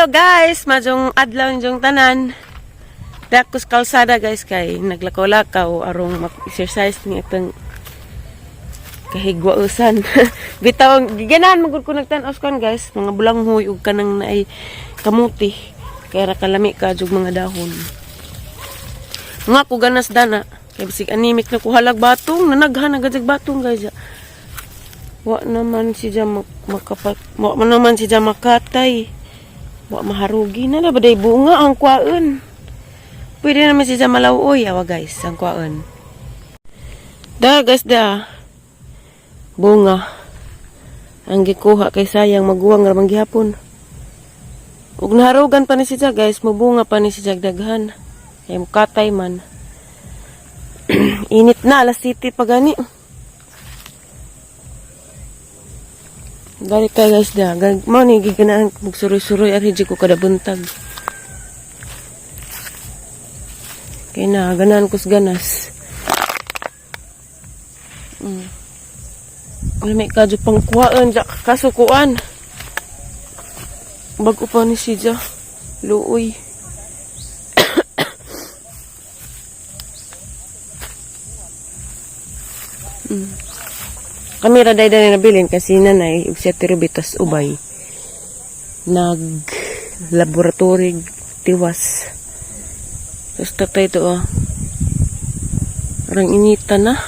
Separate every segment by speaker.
Speaker 1: Hello guys, maayong adlaw inyong tanan. Dakos kalsada guys, kay naglakaw-lakaw arong mag-exercise ni itong kahigwausan. Bitaw giganahan man gud ko nagtan-aw sa kuan guys, mga bulanghoy ug kanang naay kamuti. Kaya ra kalami ka jug mga dahon. Nga ko ganas dana kay bisig anemic na ko, halag batong, nanaghan na gud batong guys. Wa naman siya makapat, wa man naman siya makatay. Wa maharugi na na ba day bunga ang kwaon. Pwede naman siya malawoy awa guys, ang kwaon. Da guys, da. Bunga. Ang gikuha kay sayang maguwang ra man gihapon. Ug naharugan pa ni siya guys, mubunga pa ni siya daghan. Kay mukatay man. Init na, alas 7 pa gani. Dali tayo guys da. Mao ni giganaan magsuroy-suroy ari ko kada buntag. Kay na ganahan ko sa ganas. May kadyo pang kuhaan ja kasukuan. Bago pa ni siya. Luoy. Kami ra day day nabilin kasi nanay ug siya tirubitas ubay. Nag laboratory tiwas. Tapos tatay ito oh. Parang inita na.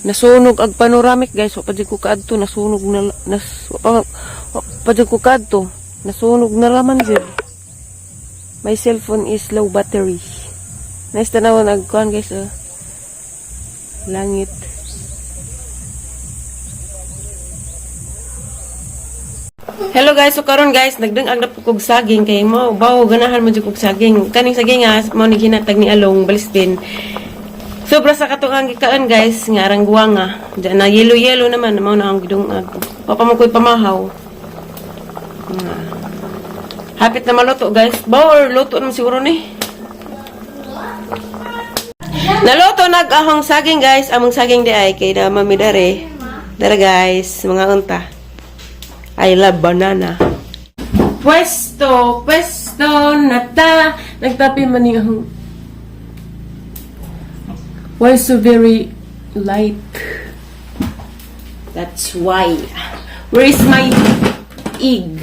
Speaker 1: Nasunog ag panoramic guys, wa pa jud ko kaadto, nasunog na nas wa pa jud ko kaadto. Nasunog na raman jud. My cellphone is low battery. Nice tanaw nagkuan guys oh. Langit. Hello guys, so karon guys, nagdungag na po kog saging kay mo bawo ganahan mo jud kog saging. Kaning saging nga mo ni ginatag ni Along Balisbin. Sobra sa katong ang gikaan guys, nga arang guwanga. Diyan na yelo-yelo naman mao na ang gidungag. Wa pa man ko'y pamahaw. Nga. Hapit na maluto guys. Bawo or luto naman siguro ni. Naluto nag ahong saging guys. Among saging di ay kay na mami dare. Dara guys, mga unta. I love banana. Pwesto, pwesto na ta. Nagtapi man ni ahong. Why so very light? That's why. Where is my egg?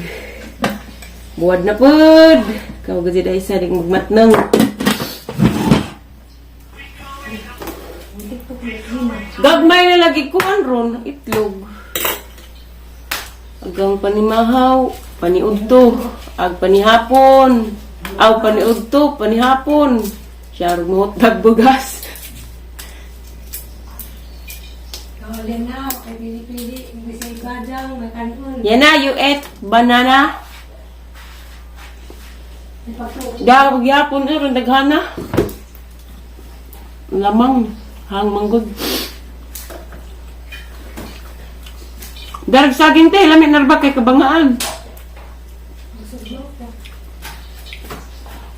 Speaker 1: Buwad na pud. Kau gaji dahil sa ring magmatnang. Gagmay na lagi kuan ron, itlog. Agang panimahaw, paniudto, ag panihapon. Aw paniudto, panihapon. Siya mo bugas.
Speaker 2: Wala na, kay pili-pili, bisay kadang, may kanon.
Speaker 1: Yan na, you ate banana.
Speaker 2: May pagtuo.
Speaker 1: Gagawag yapon ron daghana. Lamang hang manggod. Darag saging te, lami na ba kay kabangaan.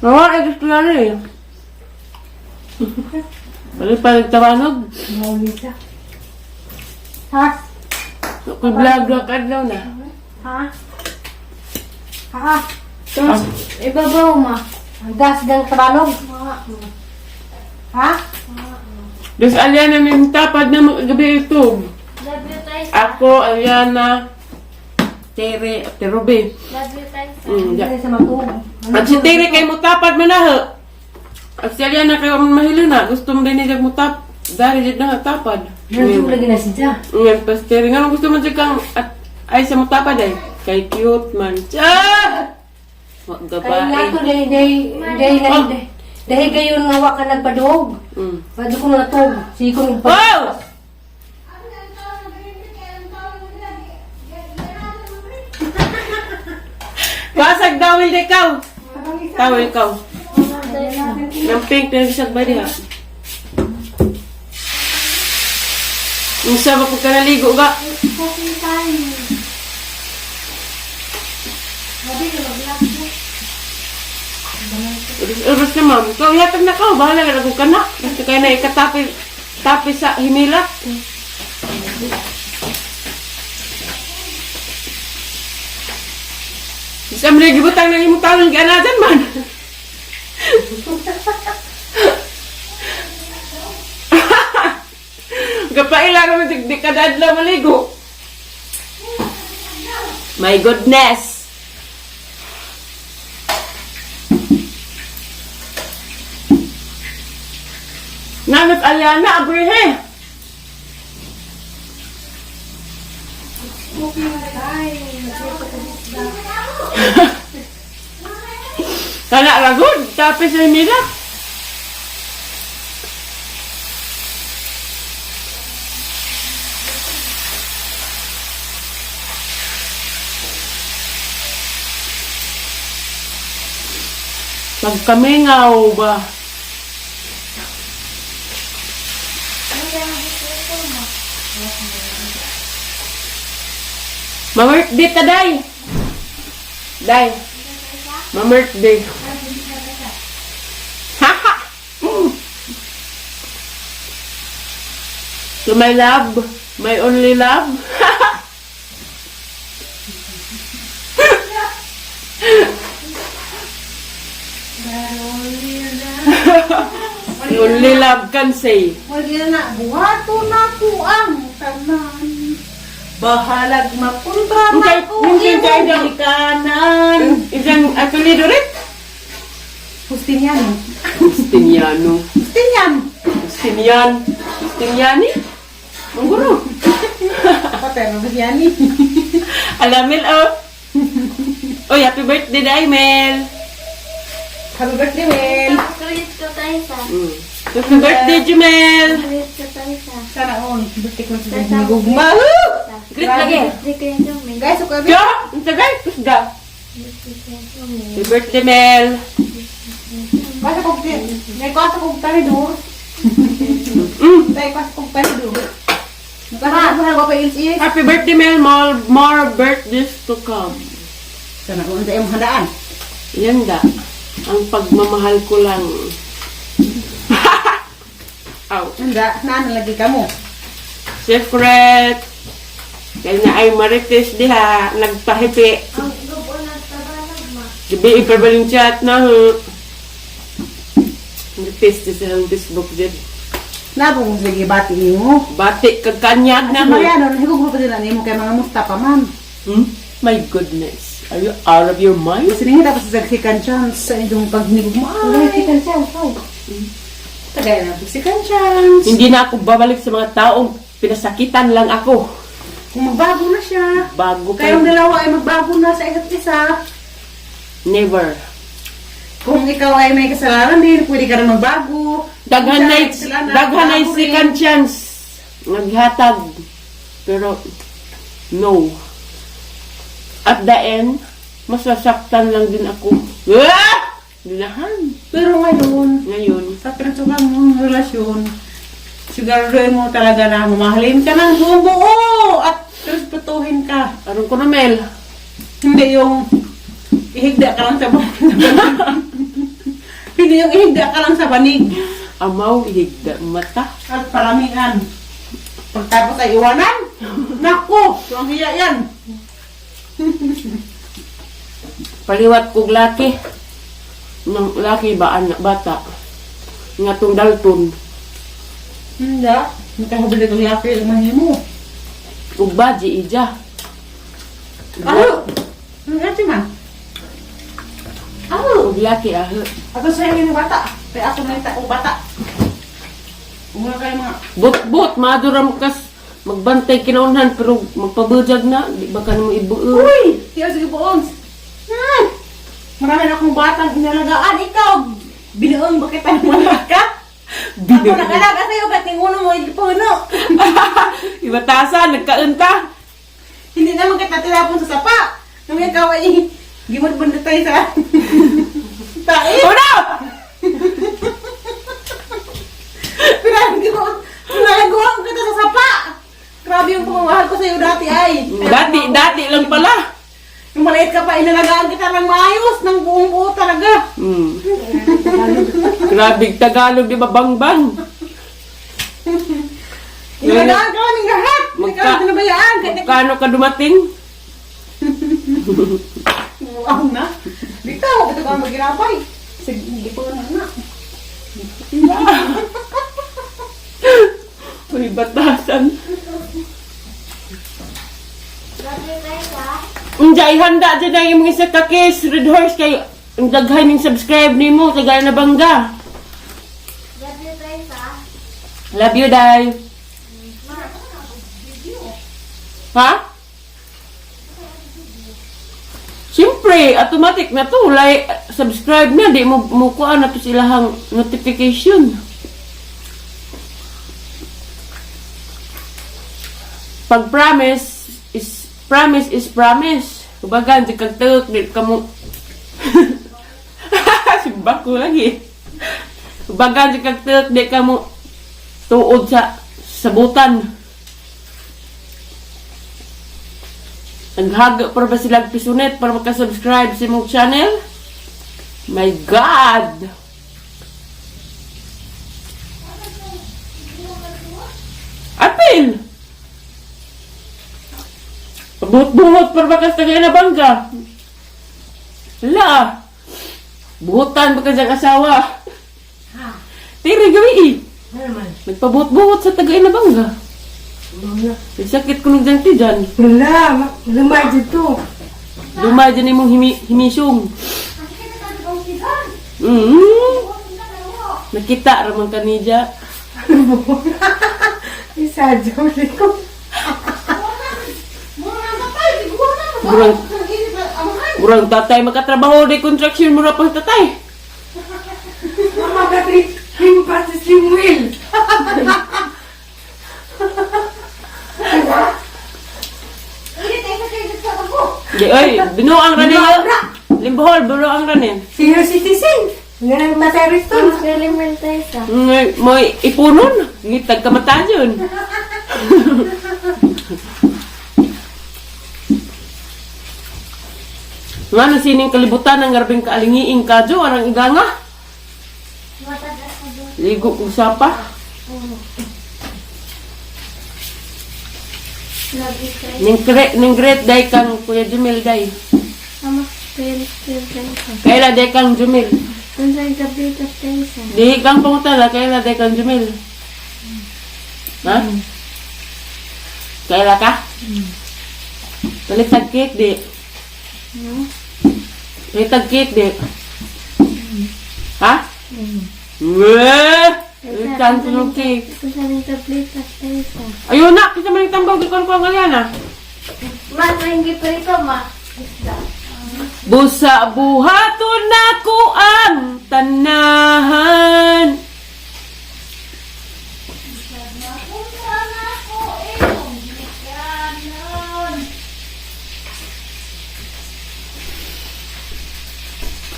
Speaker 1: Nawa ay gusto yan eh. Balik pa nagtawanog.
Speaker 2: Mawita. Ha?
Speaker 1: Kung vlog vlog adlaw na.
Speaker 2: Ha? Ha? Tapos, ibabaw ma. Ang gas ng tabalog. Ha?
Speaker 1: Dos Aliana may tapad na gabi ito.
Speaker 3: Love you, Tyson.
Speaker 1: Ako, Aliana, Tere, at Ruby.
Speaker 3: Love you, Tyson.
Speaker 1: Ja.
Speaker 2: Hindi sa matuog.
Speaker 1: At si Tere kay mutapad man na ho. At si Aliana kay mahilo na. Gusto mo din niya mutap. Dari dyan na tapad.
Speaker 2: Nandiyo lagi na siya.
Speaker 1: Ngayon pas Tere. Nga gusto mo dyan kang at ay sa mutapad ay. Kay cute man. Tiyan! Wag
Speaker 2: Kaya
Speaker 1: gabae.
Speaker 2: nga to, dahil, dahil, dahil, dahil, dahil gayon nga wa ka nagpaduog. Pwede ko natug. Sige ko nagpaduog.
Speaker 1: Wow! Basag dawil de kaw. Tawil kaw. Nang pink na isang ba diha? Ang saba ko ka naligo ga. Urus na ma'am. Ikaw yatag na ka. Bahala ka na kung kana. Basta kayo na ikatapi tapi sa himilak. Sa mga gibutang ng imong tawon gianadan man. Gapaila ra man di kada adlaw maligo. My goodness. Nanot Aliana, abrihe. Kana ra good, tapos sa nila. Pagkamingaw ba? Ma-birthday ta, Day! Day! Ma-birthday. Haha! To my love, my only love. The only love can say.
Speaker 2: Wala na, buhato na ko ang tanan. Bahalag mapuntra na
Speaker 1: Okay,
Speaker 2: ko
Speaker 1: okay,
Speaker 2: imong
Speaker 1: kay-
Speaker 2: ginikanan.
Speaker 1: Isang atelier rin?
Speaker 2: Justiniano.
Speaker 1: Justiniano.
Speaker 2: Justinian.
Speaker 1: Justinian. Justiniani? Mangguro.
Speaker 2: Patay mo Justiniani.
Speaker 1: Alamil, oh. Oy, happy birthday, Day, Mel.
Speaker 2: Happy birthday, Mel.
Speaker 3: Greet ko tayo sa.
Speaker 1: Happy birthday, Jumel.
Speaker 3: Greet ko tayo sa.
Speaker 2: Sana on. Birthday ko sa gugma.
Speaker 1: Greet lagi.
Speaker 3: Birthday ko yung Mel.
Speaker 2: Guys, okay.
Speaker 1: Ya, ang tagay. Kusga.
Speaker 3: Birthday ko yung Mel.
Speaker 1: Happy birthday, Mel.
Speaker 2: Basta kog may kwasa kog tani do. Tay kwasa kog tani do. Nagkasa ko pa is.
Speaker 1: Happy birthday, Mel. More birthdays to come.
Speaker 2: Sana on sa imong handaan.
Speaker 1: Yan da. Ang pagmamahal ko lang. Aw.
Speaker 2: Handa, naan lagi kamo.
Speaker 1: Secret. Kaya na ay marites diha. Nagpahipi.
Speaker 3: Ang gubo nagtabalag ma.
Speaker 1: Gabi ipabaling chat na ho. Marites di sa Facebook dyan.
Speaker 2: Nabong sige bati nimo.
Speaker 1: Bati kag kanyag na
Speaker 2: Kasi
Speaker 1: ho.
Speaker 2: Mariano, nahigugma pa din na nimo kay mga musta pa man.
Speaker 1: Hmm? My goodness. Are you out of your mind?
Speaker 2: Kasi nangita pa sa second chance sa inyong paghinigugma. Ay, second chance. Oh. Tagay na second chance.
Speaker 1: Hindi na ako babalik sa mga taong pinasakitan lang ako.
Speaker 2: Kung magbago na siya.
Speaker 1: Bago
Speaker 2: Kayong
Speaker 1: kayo.
Speaker 2: dalawa ay magbago na sa isa't isa.
Speaker 1: Never.
Speaker 2: Kung ikaw ay may kasalanan din, pwede ka rin magbago.
Speaker 1: Daghan
Speaker 2: Kung siya
Speaker 1: na
Speaker 2: may kasalanan,
Speaker 1: daghan na
Speaker 2: bago rin.
Speaker 1: second chance. Naghatag. Pero no. At the end, masasaktan lang din ako. Ah! Dinahan.
Speaker 2: Pero ngayon,
Speaker 1: Ngayon,
Speaker 2: sa pinasukan mong relasyon, siguraduhin mo talaga na mamahalin ka ng buong buo at respetuhin ka.
Speaker 1: aron ko na Mel.
Speaker 2: Hindi yung ihigda ka lang sa banig. Hindi yung ihigda ka lang sa banig.
Speaker 1: Amaw, higda mata.
Speaker 2: At paramihan. Pagtapos ay iwanan. Naku! So, ang hiya yan.
Speaker 1: Paliwat kog laki. Nang laki ba anak bata? Nga tong dalton.
Speaker 2: Hindi. Nakahabili kong laki ang mahimo.
Speaker 1: Ug baji ija.
Speaker 2: Ano? Ano ati man?
Speaker 1: Ano? Ug laki aho.
Speaker 2: Ako sa inyo ng bata. Kaya ako na ita bata. Una kayo mga
Speaker 1: But-but, maduram kas magbantay kinaunhan pero magpabujag na, di ba ka nimo ibuo?
Speaker 2: Uy! Tiyo, sige po, ons. Marami na akong batang inalagaan. Ikaw, binuong bakit ang wala ka? Ako
Speaker 1: Binuong.
Speaker 2: nag-alaga sa'yo, ba't yung uno mo, hindi puno?
Speaker 1: Ibatasan, nagkaunta.
Speaker 2: Hindi naman kita tinapon sa sapa. Nung ikaw ay gimod tayo sa tae.
Speaker 1: Uno!
Speaker 2: Pinagawa kita sa sapa. Grabe yung pamamahal ko sa'yo dati ay.
Speaker 1: Dati, dati lang pala.
Speaker 2: Nung maliit ka pa, inalagaan kita ng maayos, ng buong buo talaga.
Speaker 1: Grabe, Tagalog, di ba? Bangbang.
Speaker 2: Inalagaan ka kaming lahat. Hindi ka
Speaker 1: Magka-
Speaker 2: namin pinabayaan. Kahit
Speaker 1: Magkano ka dumating?
Speaker 2: Buang na. Bitaw, ito ka maginapay. Sige, hindi ko na na.
Speaker 1: Uy, batasan.
Speaker 3: Love you, Tessa.
Speaker 1: Unja, ihanda dyan ang imong isa ka case, Red Horse, kay ang daghan ning subscribe nimo, tagay na bangga.
Speaker 3: Love you, Tessa.
Speaker 1: Love you, Day. Ha? Siyempre, automatic na to. Like, subscribe na. Di mo mukuha na to silahang notification. Pag promise is promise is promise. Kumbaga, di kag tawag, di ka mo... Simba ko lagi. Kumbaga, di kag tawag, di ka mo tuod sa sabutan. Naghaga para ba sila pisunet para makasubscribe sa imong channel? My God! Apil! Buhot-buhot para makastagay na bangga. La! Buhutan ba ka diyang asawa? Tiri gabi eh.
Speaker 4: Ano man?
Speaker 1: Nagpabuhot-buhot sa tagay na bangga.
Speaker 4: Mga.
Speaker 1: Sakit ko nung dyan ti dyan.
Speaker 4: Wala, lumay dito.
Speaker 1: Dumay dyan imong himisyong. Nakita ramang kanija.
Speaker 4: Isa, jawli ko.
Speaker 1: Murang, murang tatay makatrabaho di construction mura pang tatay.
Speaker 4: Mama, katri, slim pa si Slim Will.
Speaker 1: Di oy, binuang ranin. Limbohol, binuang ranin.
Speaker 4: Senior citizen. Nga nang tatay Riston.
Speaker 3: Feeling mo, Tessa.
Speaker 1: May ipunon. Ngitag kamata yun. Nga na sining kalibutan ang garbing kaalingiing kadyo, arang iganga.
Speaker 3: Matagas na doon.
Speaker 1: Ligo kong sapa.
Speaker 3: Love you, Tessa.
Speaker 1: Ning ning great day kang Kuya Jumil day.
Speaker 3: Mama, feel, feel, Tessa.
Speaker 1: Kaila day kang Jumil.
Speaker 3: Kung sa'yo gabi ka, Tessa.
Speaker 1: Di kang pangutala, kaila day kang Jumil. Ha? Kaila ka? Baliktad cake di. Baliktad cake di. Ha? Weh! Baliktad ko ng cake.
Speaker 3: Kung sa'yo gabi ka, Tessa.
Speaker 1: Ayun na! Kita man yung tambang gikon ko ang galyan ah.
Speaker 3: Ma, hindi pa ito, ma. Isda.
Speaker 1: Busa buhaton nako ang tanahan.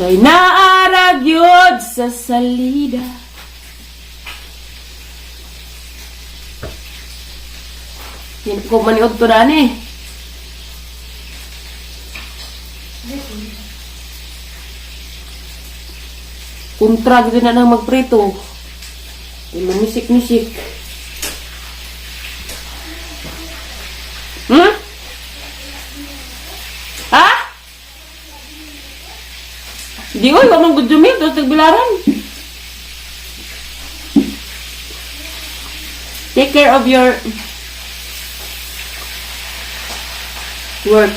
Speaker 1: Kay naarag yun sa salida. Hindi ko maniod to dani. Kontra gid na nang magprito. Misik-misik. Ha? Di oy, wa man gud jumil dos tagbilaran. Take care of your work.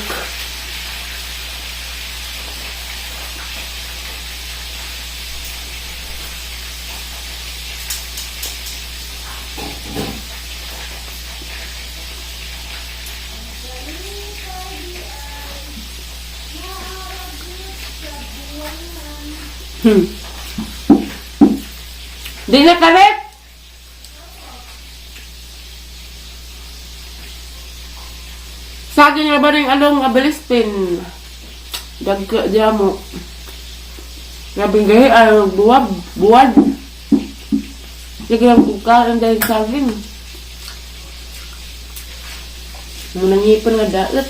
Speaker 1: Di na karet. Saging na ba rin along abalispin? Dagka diya mo. Grabing gahi, ay buwab, buwad. Sige lang kung dahil saging. Munang ngipon nga daot.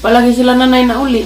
Speaker 1: Palagi sila nanay na uli.